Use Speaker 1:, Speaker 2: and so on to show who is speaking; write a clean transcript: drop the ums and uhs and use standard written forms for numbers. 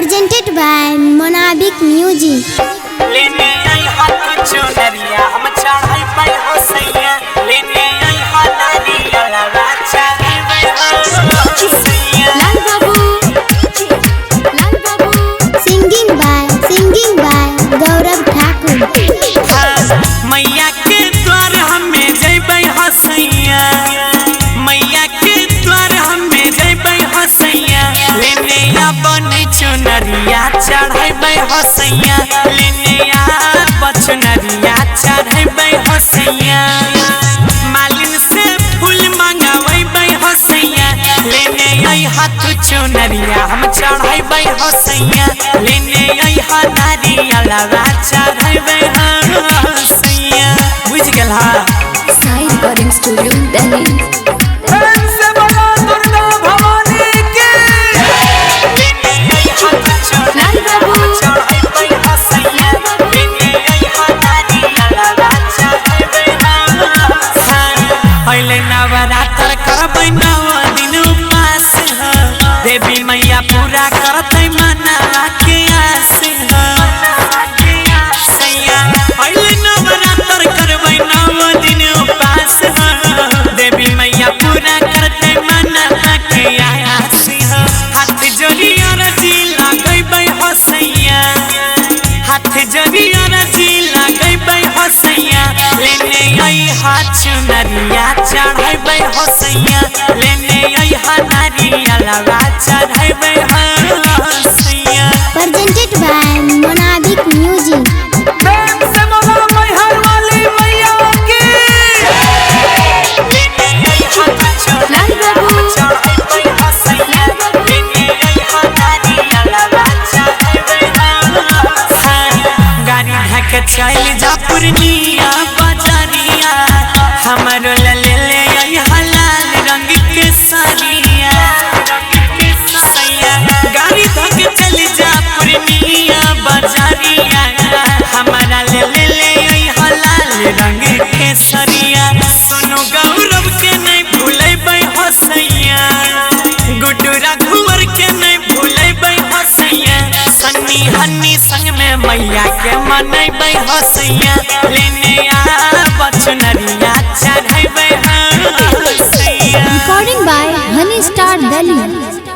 Speaker 1: Presented by Monabik Music.
Speaker 2: लेने आई हाथ चुनरिया हम चढ़ाई हो सैया, लेने आई नारियल चढ़ाई हो सैया।
Speaker 3: Lal Babu, Lal Babu.
Speaker 1: Singing by Gaurav Thakur.
Speaker 2: मैया के द्वार हमें जइबै हसैया, मैया के द्वार हमें जइबै हसैया, लेने अपन चुनरिया चढ़ैबै हसैया, लेने आ चुनरिया चढ़ैबै हसैया। मालिन से फूल मंगावैबै हसैया, लेने आई हाथ चुनरिया हम चढ़ैबै हसैया, लेने आई नारियल चढ़ैबै हसैया। बुझ गेल हा।
Speaker 3: Sai Recording Studio, Delhi.
Speaker 4: से बोलो दुर्गा भवानी की।
Speaker 3: लाल बाबू,
Speaker 2: अइले नवरात्र करबै नौ दिन उपास ह, देवी मैया पूरा करतै मनावा के आस ह। सैया अइले नवरात्र करबै नौ दिन उपास ह, देवी मैया पूरा करतै मनावा के आस ह। हाथ जोड़ी अरजी लगैबै हसैया, हाथ जोड़ी अरजी लगैबै हसैया, लेने आई हाथ चुनरिया चढ़ैबै हसैया, लेने आई नारियल चढ़ैबै हसैया।
Speaker 1: Presented by Monabik Music.
Speaker 4: प्रेम से बोलो मैहर वाली मैया की।
Speaker 3: लाल बाबू,
Speaker 2: गाड़ी धक चल जा पूर्णिया बाजारिया, हमरो ले ले आई हलाल रंग के साड़िया। सैया गाड़ी धक चल जा पूर्णिया बाजारिया, हमारा ले ले आई हलाल रंग के सरिया। सोनू गौरव के नहीं भूलेबै हसैया, गुड्डू रघुवर के नहीं भूलेबै हसैया, सन्नी हन्नी संग में मैया के मनैबै हसैया, लेने आ चुनरिया चढ़ैबै हसैया।
Speaker 1: Recording by Honey Star Delhi.